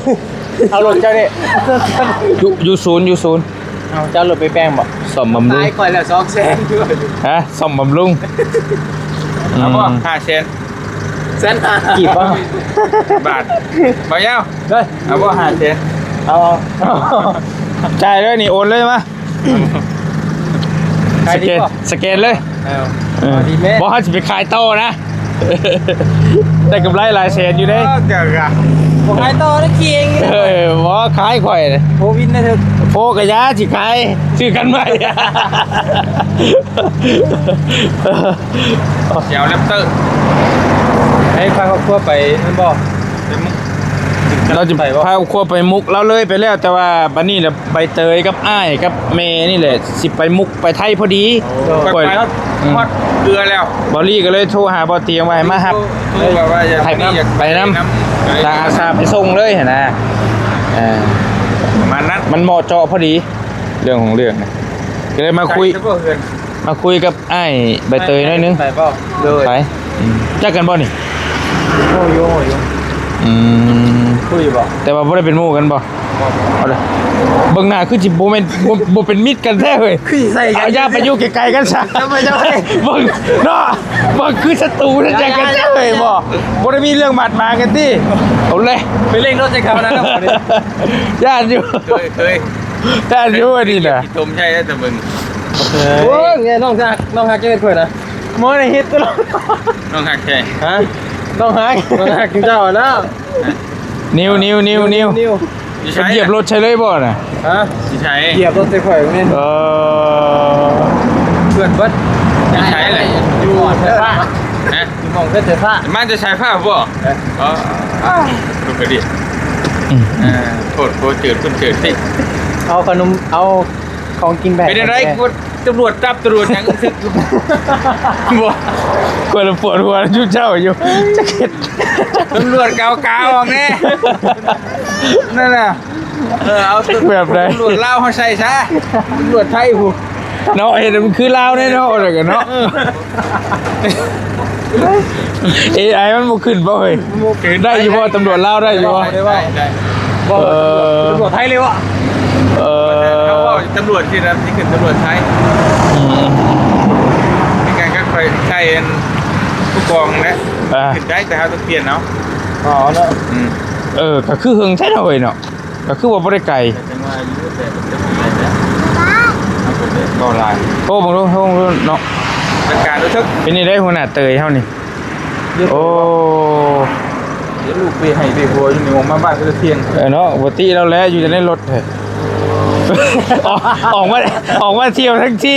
ເອົາລົດເຈົ້ານີ້ ຢູ່ ຢູ່ສູນ ຢູ່ສູນ. ເອົາ ເຈົ້າລົດໄປແປງບໍ່? ສ້ອມບຳລຸງ ຕາຍຂ້ອຍແລ້ວ ສອງແສນ. ຮະ? ສ້ອມບຳລຸງ. ເອົາບໍ່? ອືມ ຫ້າແສນ. ແສນຫ້າ ກີບບໍ່? ບາດ ບໍ່ຍາວ ເດີ ເອົາບໍ່? ຫ້າແສນ. ເອົາ ເອົາ ຈ່າຍເລີຍນີ້ ໂອນເລີຍມາ. ຂາຍດີບໍ່? ສະແກນ ສະແກນເລີຍ. ເອີ ເອີ ດີແມ່ ບໍ່ ເຮົາຊິໄປຂາຍຕໍ່ນະ ໄດ້ກຳໄລຫຼາຍແສນຢູ່ເດ້. ເອີ ເຈົ້າກະ ບໍ່ຂາຍຕໍ່ນະ ເກັ່ງ. ເອີ ບໍ່ຂາຍຂ້ອຍ ໂພວິນນະເຖິກ ໂພກະຢາຊິຂາຍ ຊື້ຄັນໃໝ່. ຊິເອົາແຣັບເຕີ ໃຫ້ພາຄອບຄົວໄປນັ້ນບໍ່? ໄປມຸກ ລາວຈະ ໄປບໍ່? ພາຄອບຄົວໄປມຸກ ລາວເລີຍໄປແລ້ວ ແຕ່ວ່າບັດນີ້ລະ ໃບເຕີຍກັບອ້າຍກັບແມ່ນີ້ແຫຼະ ຊິໄປມຸກໄປໄທພໍດີ. ໂອ້ ຂ້ອຍໄປຮອດ ອືມ ຮອດເກືອແລ້ວ. ບ່າວລີກໍເລີຍໂທຫາບ່າວຕຽງວ່າໃຫ້ມາຮັບ ໂທ ໂທວ່າ ວ່າຢາກ ໃຫ້ ໄປນຳ ໄປນຳ ນຳອາສາໄປສົ່ງເລີຍຫັ້ນນະ. ເອີ ປະມານນັ້ນ ມັນເໝາະເຈາະພໍດີ ເລື່ອງຂອງເລື່ອງນະ ກໍເລີຍມາຄຸຍ ມາຄຸຍກັບອ້າຍໃບເຕີຍໜ້ອຍໜຶ່ງ. ໄປບໍ່? ໂດຍ ໄປ. ອືມ ຈັກກັນບໍ່ນີ້? ໂອ້ ຢູ່ ໂອ້ ຢູ່. ອືມ ຄຸຍບໍ່? ແຕ່ວ່າບໍ່ໄດ້ເປັນໝູ່ກັນບໍ່? ເອົາເດີ ເບິ່ງໜ້າຄືຊິບໍ່ແມ່ນ ບໍ່ ບໍ່ເປັນມິດກັນແທ້ເຮີ້ຍ. ຄືຊິໃສ່ກັນ ເອົາ ຢ່າໄປຢູ່ໃກ້ໆກັນຊະ. ຢ່າໄປ ຢ່າໄປ ເບິ່ງເນາະ ເບິ່ງຄືສັດຕູໃສ່ກັນແທ້ເຮີ້ຍ. ບໍ່ ບໍ່ໄດ້ມີເລື່ອງບາດໝາງກັນຕິ? ເອົາເລີຍ ໄປເລັ່ງລົດໃສ່ເຂົານະ. ຢ້ານຢູ່ ເຄີຍ ເຄີຍ ຢ້ານຢູ່ອັນນີ້ນະ. ຂີ້ຕົມໃຫຍ່ແລ້ວແຕ່ເບິ່ງ. ໂອ້ຍ ແນ່ ນ້ອງຮັກ ນ້ອງຮັກຈະເຮັດຂ້ອຍນະ. ບໍ່ໄດ້ເຮັດຕະຫຼອດ ນ້ອງຮັກແທ້. ຮະ? ນ້ອງຮັກ ນ້ອງຮັກເຈົ້າແລ້ວ. ນິວ ນິວ ນິວ ນິວ ນິວ ຢູ່ໃສ? ຢຽບລົດໃສ່ເລີຍບໍ່ນະ? ຮະ? ຢູ່ໃສ? ຢຽບລົດໃສ່ຂ້ອຍແມ່ນ. ເອີ ເພື່ອນເບິດ. ຢູ່ໃສລະ? ຢູ່ເຮືອນໄຟຟ້າ. ຮະ? ຢູ່ໝ່ອງເຮືອນໄຟຟ້າ. ມາແຕ່ສາຍຟ້າບໍ່? ເອີ ອໍ ລູກກະດິ. ອືມ ເອີ ໂພດໂພ ຈືດເພິ່ນຈືດຕິ. ເອົາຂະໜົມ ເອົາ ຂອງກິນແບກ. ເປັນຈັ່ງໃດ? ຕຳຫຼວດຈັບ ຕຳຫຼວດຫຍັງ ຮູ້ສຶກຢູ່ບໍ່? ຂ້ອຍລະປວດຫົວຈຸເຈົ້າຢູ່ ຈັກເຮັດ. ຕຳຫຼວດກາວກາອອກແນ່ ນັ້ນນະ. ເອີ ເອົາ ຈັກແບບໃດ ຕຳຫຼວດລາວເຮົາໃສ່ຊະ ຕຳຫຼວດໄທພຸ້ນເນາະ. ເຮັດໃຫ້ມັນຄືລາວແນ່ເນາະ ວ່າຊັ້ນເນາະ. ເອີ ເອໄອມັນບໍ່ຂຶ້ນບໍ່ເຮີ້ຍ? ບໍ່ຂຶ້ນ. ໄດ້ຢູ່ບໍ່? ຕຳຫຼວດລາວໄດ້ຢູ່ບໍ່? ໄດ້ ໄດ້ ໄດ້. ບໍ່ ເອີ ຕຳຫຼວດໄທເລີຍວະ. ເອີ ເຮົາເວົ້າຕຳຫຼວດຊີ້ນະ ຊິຂຶ້ນຕຳຫຼວດໄທ. ອືມ ມີການກັກໄຟໃສ່ອັນຜູ້ກອງແຫຼະ. ອ່າ ຂຶ້ນໄດ້ ແຕ່ເຮົາຕ້ອງປ່ຽນເອົາ. ອໍເນາະ ອືມ ເອີ ກໍຄືເຫິງແທ້ເນາະເອີຍເນາະ ກໍຄືວ່າບໍ່ໄດ້ໄກ ແຕ່ຈັ່ງວ່າຢູ່ແຕ່ເປັນຈັ່ງໃດແຫຼະ ມັນກໍເວົ້າຫຼາຍ ໂທເບິ່ງດູ ໂທເບິ່ງດູເນາະ ຈັດການດູເຖິກ ເປັນຈັ່ງໃດຫົວໜ້າເຕີຍເຮົານີ້? ໂອ້ ເຮັດລູກເປໃຫ້ເປຫົວຢູ່ນີ້ ອອກມາບ້ານກໍຈະທ່ຽງ ເອີເນາະ ປົກກະຕິລາວແຫຼະ ຢູ່ແຕ່ໃນລົດ ອອກ ອອກມາ ອອກມາທ່ຽວທັງທີ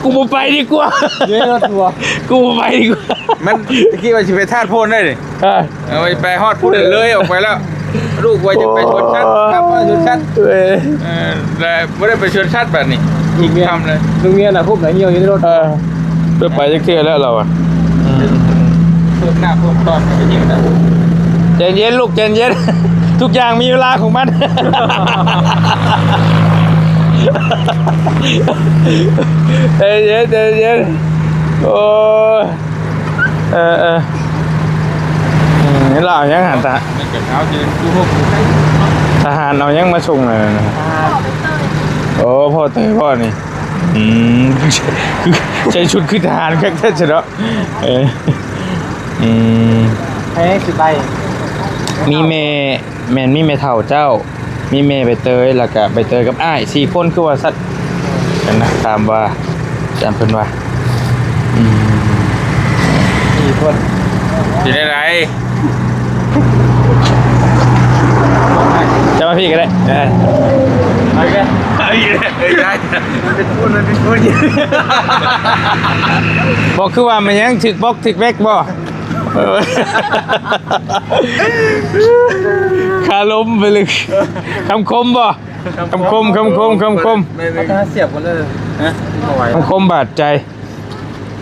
ກູບໍ່ໄປດີກວ່າ ຢູ່ໃນລົດຕົວະ ກູບໍ່ໄປດີກວ່າ ມັນຕະກີ້ວ່າຊິໄປທາດໂພນໄດ້ນີ້ ເອີ ເອົາໄປ ໄປຮອດພຸ້ນເລີຍອອກໄປແລ້ວ ລູກວ່າຈະໄປສວນສັດ ໂອ້ ກັບມາສວນສັດ ເອີ ແລ້ວບໍ່ໄດ້ໄປສວນສັດບາດນີ້ ອີກຄ່ຳເລີຍ ລຸງເມຍນະຄຸບນະຫ່ຽວຢູ່ໃນລົດ ເອີ ບໍ່ໄປຈັກເທື່ອແລ້ວລາວອະ ອືມ ເພີ່ມໜ້າເພີ່ມຕອນໄປອີກນະ ໃຈເຢັນລູກ ໃຈເຢັນ ທຸກຢ່າງມີເວລາຂອງມັນ ໃຈເຢັນ ໃຈເຢັນ ໂອ້ຍ ເອີ ເອີ ອືມ ລາວເອົາຫຍັງຫັ້ນ ທະ ທະຫານເອົາຫຍັງມາສົ່ງນັ້ນນະ ໂອ້ ພໍ່ເຕີຍບໍ່ນີ້ ອືມ ໃສ່ຊຸດຄືທະຫານຄັກແທ້ຊະເນາະ ເອີ ອືມ ໃຜຊິໄປ ມີແມ່ ແມ່ນມີແມ່ເຖົ້າເຈົ້າ ມີແມ່ໃບເຕີຍ ແລ້ວກະໃບເຕີຍກັບອ້າຍ ສີ່ຄົນ ຄືວ່າຊັ້ນ ກັນນະ ຕາມວ່າ ຕາມເພິ່ນວ່າ ອືມ ສີ່ຄົນ ເປັນຈັ່ງໃດ ຈະມາພີ້ກໍໄດ້ ເອີ ເອົາອີກແລ້ວ ເອົາອີກແລ້ວ ເປັນພຸ້ນ ເປັນພຸ້ນ ບໍ່ ຄືວ່າມັນຍັງຖືກບລັອກຖືກແບັກບໍ່? ຄາລົມໄປເລີຍ ຄຳຄົມບໍ່? ຄຳຄົມ ຄຳຄົມ ຄຳຄົມ ເອົາຕາສຽບກ່ອນເດີ ຮະ ຄຳຄົມບາດໃຈ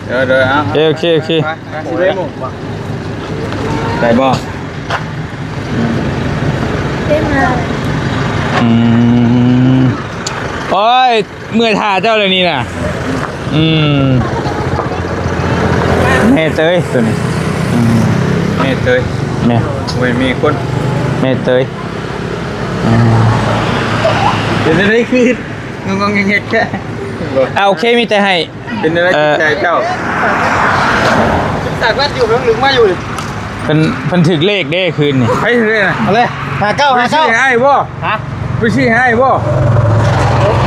ເດີໆ ເອົາ ໂອເຄ ໂອເຄ ໄປ ໄປ ໄດ້ບໍ່? ອືມ ໂອ້ຍ ເມື່ອຍຖ້າເຈົ້າແລ້ວນີ້ນະ ອືມ ແມ່ເຕີຍໂຕນີ້ ອືມ ແມ່ເຕີຍ ແມ່ ໂອ້ຍ ແມ່ຄົນ ແມ່ເຕີຍ ອືມ ເປັນຈັ່ງໃດຄືງອງໆແງກໆແທ້ ອ່າ ໂອເຄ ມີແຕ່ໃຫ້ ເປັນຈັ່ງໃດ ເອີ ຈິດໃຈເຈົ້າ? ສາກລັດຢູ່ ເພິ່ນລຶກມາຢູ່ ເພິ່ນ ເພິ່ນຖືກເລກເດ້ຄືນນີ້ ໃຜຖືກເລກນະ? ເອົາເລີຍ ຫ້າເກົ້າ ໄປຊື້ໃຫ້ອ້າຍບໍ່? ຮະ? ໄປຊື້ໃຫ້ອ້າຍບໍ່?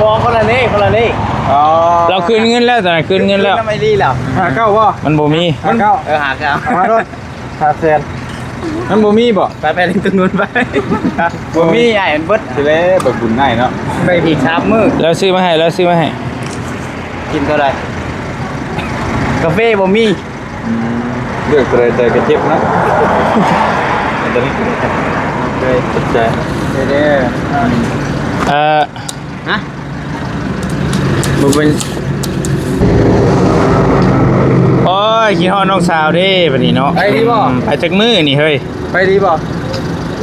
ບໍ່ ຄົນລະເລກ ຄົນລະເລກ ອໍ ລາວຄືນເງິນແລ້ວ ຕອນນັ້ນຄືນເງິນແລ້ວ ນຳອ້າຍລີ້ແລ້ວ ຫ້າເກົ້າບໍ່? ມັນບໍ່ມີ ຫ້າເກົ້າ ເອີ ຫ້າເກົ້າ ເອົາມາໂລດ ຫ້າແສນ ມັນບໍ່ມີບໍ່? ໄປ ໄປເລື່ອງຕົງນັ້ນໄປ ບໍ່ມີ ອ້າຍ ມັນເບິດ ຊິແລ້ວ ໄປບຸນອ້າຍເນາະ ໄປອີກສາມມື້ ລາວຊື້ມາໃຫ້ ລາວຊື້ມາໃຫ້ ກິນເທົ່າໃດ? ກາເຟບໍ່ມີ ອືມ ເລືອກຕົວໃດໃສ່ກະເຈັບເນາະ ຕົວນີ້ ໂອເຄ ຂອບໃຈ ເດີ ເອີ ຮະ? ບໍ່ເປັນ ໂອ້ຍ ຄິດຮອດນ້ອງສາວເດ້ບັດນີ້ເນາະ ໄປດີບໍ່? ອືມ ໄປຈັກມື້ນີ້ເຮີ້ຍ? ໄປດີບໍ່?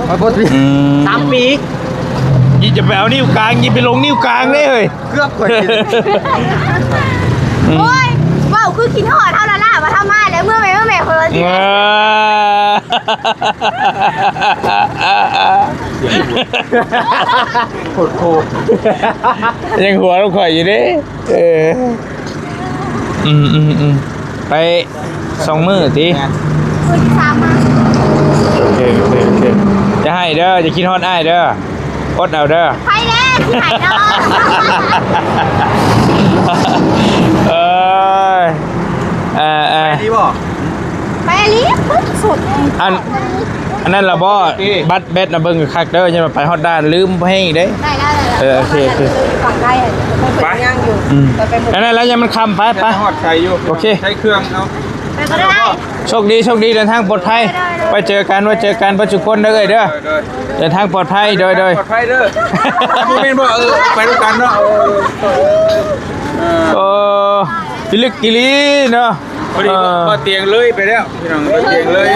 ໄປບໍ່ດີ ອືມ ສາມປີ ຢ່າໄປເອົານິ້ວກາງ ຢ່າໄປລົງນິ້ວກາງເດ້ເຮີ້ຍ ເກືອບຂ້ອຍກິນ ອືມ ໂອ້ຍ ເວົ້າຄືຄິດຮອດເຮົາລະລະ ວ່າທຳມາແລ້ວ ເມື່ອແມ່ ເມື່ອແມ່ ຄົນລະຊິ ເອີ ໂຄດໂຄ ຍັງຫົວນຳຂ້ອຍຢູ່ເດ້ ເອີ ອືມໆໆ ໄປສອງມື້ຕິ ມື້ທີສາມມາ ໂອເຄ ໂອເຄ ໂອເຄ ຢ່າໄຫ້ເດີ ຢ່າຄິດຮອດອ້າຍເດີ ອົດເອົາເດີ ໃຜແດ່ຊິໃຫ້ເນາະ ເອີຍ ເອີ ເອີ ໄປດີບໍ່? ໄປອີ່ຫຼີ ສຸດ ອັນ ອັນນັ້ນລະບໍ່ ບັດແບັດນະ ເບິ່ງຄັກເດີ ຢ່າໄປຮອດດ່ານລືມແຮງອີກເດ້ ໄດ້ແລ້ວ ໄດ້ແລ້ວ ເອີ ໂອເຄ ໂອເຄ ຝັ່ງໄທ ໄປ ໄປຍ່າງຢູ່ ອືມ ໄປ ໄປໝົດ ອັນນັ້ນລະ ຢ່າມັນຄ່ຳ ໄປ ໄປ ໄປ ຮອດໄສຢູ່ ໂອເຄ ໃຊ້ເຄື່ອງເນາະ ໄປກໍໄດ້ ໂຊກດີ ໂຊກດີ ເດີນທາງປອດໄພ ໄດ້ ໄດ້ ໄວ້ເຈີກັນ ໄວ້ເຈີກັນ ເບິດທຸກຄົນເດີ ເອີຍເດີ ເດີ ເດີນທາງປອດໄພ ໂດຍ ໂດຍ ປອດໄພເດີ ບໍ່ແມ່ນບໍ່ ເອີ ໄປນຳກັນເນາະ ເອີ ເອີ ໂອ້ ພິລຶກອີ່ຫຼີເນາະ ພໍດີ ເອີ ພໍຕຽງເລີຍໄປແລ້ວ ພີ່ນ້ອງ ພໍຕຽງເລີຍ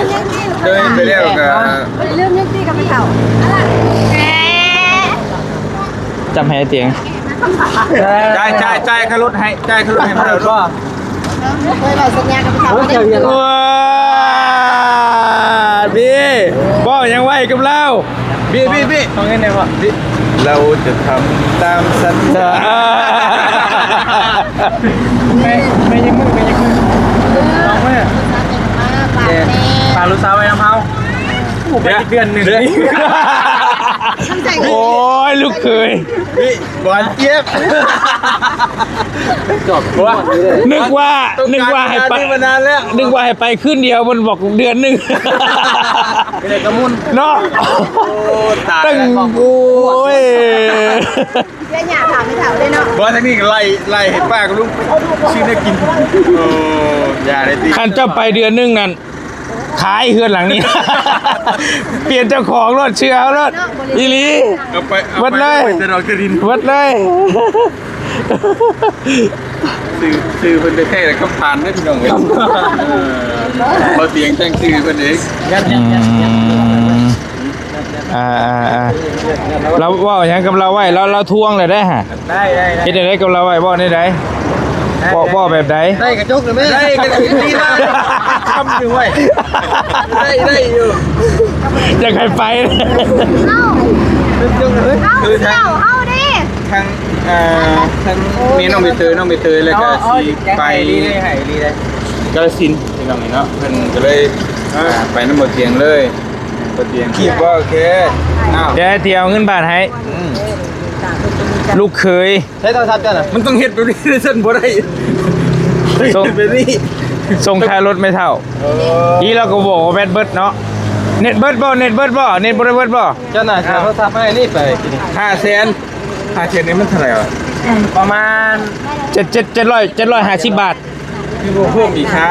ເລີຍໄປແລ້ວກໍ ເລື່ອງນີ້ຕິກັບໄປເຖົ້າ ຈັບໃຫ້ຕຽງ ຈ່າຍ ຈ່າຍ ຈ່າຍຄ່າລົດໃຫ້ ຈ່າຍຄ່າລົດໃຫ້ເຂົາເຈົ້າ ເຄີຍເວົ້າສັນຍາກັບເຂົາເຈົ້າບໍ່ໄດ້ ວ້າ ບີ ເວົ້າຫຍັງໄວ້ກັບລາວ ບີ ບີ ບີ ຂໍເງິນແດ່ບໍ່ ບີ ເຮົາຈະທຳຕາມສັນຍາ ແມ່ ແມ່ຍັງມື ແມ່ຍັງມື ສອງມື ຝາກລູກສາວໄວ້ນຳເຮົາ ไปอีกเดือนหนึ่ง โอ้ย ลูกเขย นี่ หวานเจี๊ยบ นึกว่า นึกว่าให้ไป ต้องการงานนี้มานานแล้ว นึกว่าให้ไปคืนเดียว มันบอกเดือนหนึ่ง เป็นไงกระมุน เนาะ โอ้ ตายแล้ว ตั้ง โอ้ย เดี๋ยวย่าถามไม่ถามเลยเนาะ บ่ ทางนี้ก็ไล่ ไล่ให้ป้ากับลุงซื้อแนวกิน โอ้ อย่าเลยติ คันเจ้าไปเดือนหนึ่งนั่น ขายเฮือนหลังนี้ เปลี่ยนเจ้าของโลด เชื่อเอาโลด อีหลี เอาไป เอาไป เบิดเลย เอาไปแต่ดอกกระถิน เบิดเลย ชื่อ ชื่อเพิ่นแท้ๆ แล้วก็ผ่านเด้อพี่น้องเอ้ย เออ บ่เตียงแต่งชื่อเพิ่นเอง อืม อ่าๆๆ ลาวเว้าหยังกับลาวไว้ ลาว ลาวทวงแล้วเด้ฮะ ได้ๆๆ เฮ็ดจั่งใดกับลาวไว้ เว้าแนวใด ได้ เว้า เว้าแบบใด ได้กระจกเลยแม่ ได้กระจกดีนะ คำอยู่เว้ย ได้ ได้อยู่ อยากให้ไป เอ้า กระจกเลย เอ้า คือทาง เจ้าเฮาเด้ ทาง เอ่อ ทางแม่น้องใบเตย น้องใบเตย แล้วก็ เอา เอา สิไป ให้ดีเลย ให้ดีเลย กาฬสินธุ์ พี่น้องนี่เนาะ เพิ่นก็เลย อ่า ไปนำบ่เตียงเลย บ่เตียง ขีบบ่ โอเค อ้าว เดี๋ยวให้เตียงเอาเงินบาทให้ อืม ลูกเขย ใช้โทรศัพท์เจ้าน่ะ มันต้องเฮ็ดแบบนี้ ซั่นบ่ได้ ส่ง แบบนี้ ส่งค่ารถแม่เฒ่า เออ อีเราก็บอกว่าแบตเบิดเนาะ เน็ตเบิดบ่ เน็ตเบิดบ่ เน็ตบ่ได้เบิดบ่ เจ้าน่ะ เอาโทรศัพท์มาให้นี่ไป ห้าแสน ห้าแสนนี่มันเท่าไหร่วะ ประมาณ เจ็ด เจ็ด เจ็ดร้อย เจ็ดร้อยห้าสิบบาท คือบ่เพิ่มอีกหา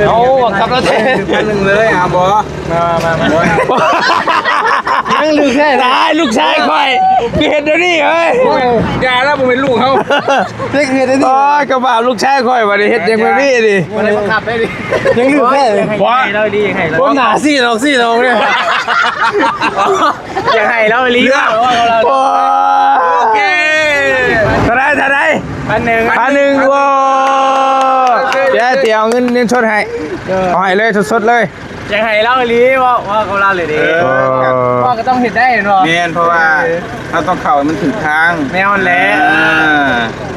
โอ้ ขับรถแท้ พันหนึ่งเลย เอาบ่ มา มา มา มา ยังลึกแท้ ตาย ลูกชายข่อย คือเฮ็ดเดี๋ยวนี้เฮ้ย โอ้ย อย่าแล้ว บ่เป็นลูกเขา เฮ็ดเดี๋ยวนี้ โอ้ย กระบาปลูกชายข่อย บัดนี้เฮ็ดหยังแบบนี้ดิ บ่ได้บังคับได้ดิ ยังลึกแท้ บ่ ให้เราดี ให้เรา ผมหน้าซีดออก ซีดออกเนี่ย อยากให้เราอีหลี เหลือ ว่าเรา โอ้ โอเค เท่าใด เท่าใด พันหนึ่ง พันหนึ่ง โอ้ เดี๋ยวเตียเอาเงิน เงินสดให้ เออ เอาให้เลย สดๆเลย อยากให้เราอีหลี ว่า ว่ากับเราเลยดิ เออ ว่าก็ต้องเฮ็ดได้เนาะ แม่น เพราะว่า เออ เราต้องเข้าให้มันถูกทาง แนวนั้นแหละ อ่า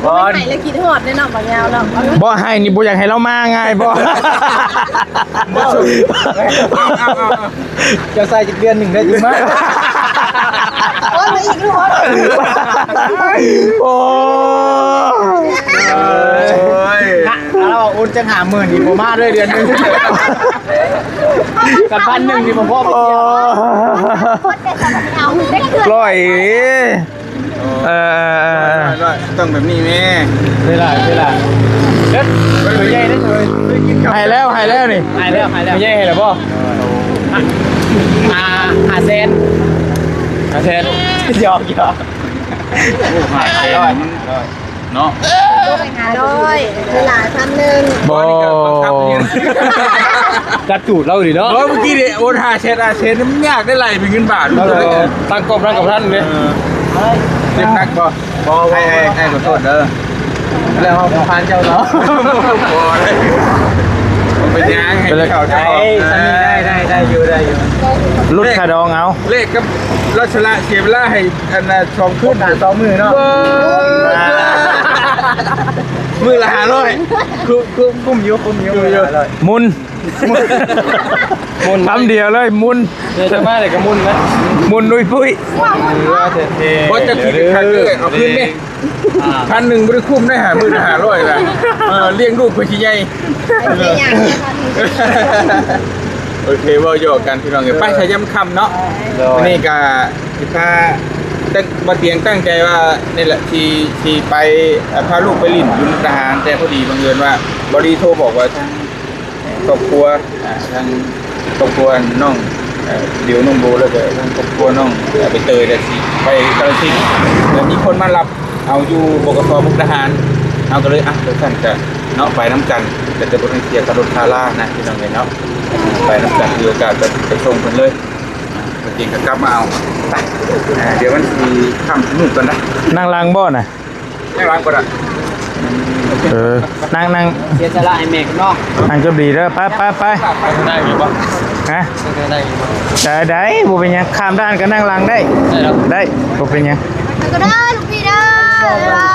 บ่ให้แล้วคิดฮอดเด้เนาะ บ่ยาวเนาะ บ่ให้นี่บ่อยากให้เรามาง่ายบ่ บ่สุด เอา เอา เอา จะใส่จักเดือนหนึ่งได้อยู่มั้ย โอ้ย มาอีกลูก โอ้ย โอ้ย นะ เราโอนจักห้าหมื่นนี่บ่มาเลยเดือนหนึ่ง กันพันหนึ่งนี่บ่พอ โอ้ย ร้อย เออ ต้องแบบนี้แม่ เวลา เวลา เด็ด ตัวใหญ่เด้อ ให้แล้ว ให้แล้วนี่ ให้แล้ว ให้แล้ว ตัวใหญ่ให้แล้วบ่ อ่า ห้าแสน ห้าแสน หยอก หยอก โอ้ ห้าแสน เนาะ ห้าร้อย เวลาพันหนึ่ง บ่ นี่ก็บังคับอยู่ จัดจูดเราดิเนาะ บ่ เมื่อกี้นี่โอนห้าแสน ห้าแสน นี่มันยากได้ไล่เป็นเงินบาท เออ ตั้งกล้องตั้งกับท่านเนี่ย เออ เจ็บหนักบ่ บ่ บ่ ให้ ให้ ให้ขอโทษเด้อ แล้วเอาผ่านเจ้าเนาะ บ่ได้ มันเป็นหยังให้เขาเจ้าของ ได้ ได้ ได้ ได้อยู่ ได้อยู่ ลดค่าดองเอา เลขกับลดชะละเสียเวลาให้ อันน่ะ สองคืน สองมื้อเนาะ เออ มื้อละห้าร้อย คุ้ม คุ้ม คุ้มอยู่ คุ้มอยู่ คุ้มอยู่ ห้าร้อย มุน มุน คำเดียวเลย มุน เดี๋ยวจะมาเลยก็มุนนะ มุนดุยปุ้ย ว่าเท่ๆ บ่จะคิดคักเลย เอาคืนแม่ อ่า พันหนึ่งบ่ได้คุ้มได้ ห้ามื้อละห้าร้อยล่ะ เออ เลี้ยงลูกเพิ่นสิใหญ่ โอเค เว้าหยอกกันพี่น้องเอ้ย ไปสายยามค่ำเนาะ โดย วันนี้ก็ สิพา ตั้ง บ่เตียงตั้งใจว่านี่แหละ สิ สิไป เอ่อ พาลูกไปหลิ้นอยู่มุกดาหาร แต่พอดีบังเอิญว่าบอดี้โทรบอกว่าทางครอบครัว อ่า ทางครอบครัวน้อง เอ่อ ดิว น้องโบ แล้วก็ทางครอบครัวน้อง เอ่อ ใบเตย แล้วสิไปกาฬสินธุ์ แล้วมีคนมารับเอาอยู่ บขส มุกดาหาร เฮาก็เลย อ่ะ จั่งซั้นก็เนาะ ไปนำกัน ก็จะบ่ได้เสียค่ารถค่าลานะ พี่น้องเอ้ยเนาะ ไปนำกัน ถือโอกาสก็ไปส่งเพิ่นเลย เมื่อกี้ก็กลับมาเอา ไป อ่า เดี๋ยวมันสิค่ำมืดก่อนนะ นั่งหลังบ่น่ะ นั่งหลังก่อนอะ เออ นั่ง นั่ง เสียสละให้แม่กับน้อง นั่งจบดีเด้อ ไป ไป ไป ได้อยู่บ่ ฮะ ได้อยู่บ่ ได้ ได้ บ่เป็นหยัง ข้ามด่านก็นั่งหลังได้ ได้เนาะ ได้ บ่เป็นหยัง ก็ได้ ลูกพี่เด้อ บ๊ายบา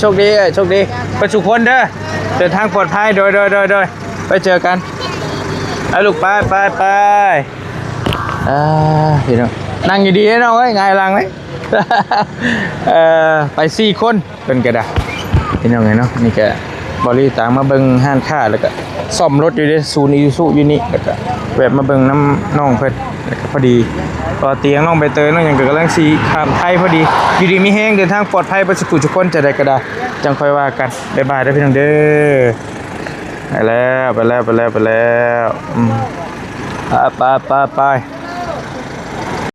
ໂຊກດີເອີຍ ໂຊກດີເບິດສູ່ຄົນເດີ ເດີນທາງປອດໄພ ໂດຍ ໂດຍ ໂດຍ ໂດຍ ໄປເຈີກັນ ເອົາລູກ ໄປ ໄປ ໄປ ອ່າ ພີ່ນ້ອງ ນັ່ງຢູ່ດີເນາະເອີຍ ຫງາຍຫຼັງເລີຍ ເອີ ໄປສີ່ຄົນ ເພິ່ນກໍໄດ້ ພີ່ນ້ອງເອີຍເນາະ. ນີ້ກໍບໍ່ລີຕາມມາເບິ່ງຮ້ານຄ້າ ແລ້ວກໍສ້ອມລົດຢູ່ເດ້ ສູນອີຊູຊູຢູ່ນີ້ ແລ້ວກໍແວະມາເບິ່ງນຳນ້ອງເພິ່ນ ແລ້ວກໍພໍດີ ເພາະວ່າຕຽງນ້ອງໃບເຕີຍ ນ້ອງຫຍັງກໍກຳລັງຊິຂ້າມໄທພໍດີ. ຢູ່ດີມີແຮງ ເດີນທາງປອດໄພເບິດສູ່ຜູ້ທຸກຄົນ ຈັ່ງໃດກໍໄດ້ ຈັ່ງຄ່ອຍວ່າກັນ. ບາຍບາຍເດີພີ່ນ້ອງເດີ. ໄປແລ້ວ ໄປແລ້ວ ໄປແລ້ວ ໄປແລ້ວ ອືມ ໄປ ໄປ ໄປ ໄປ.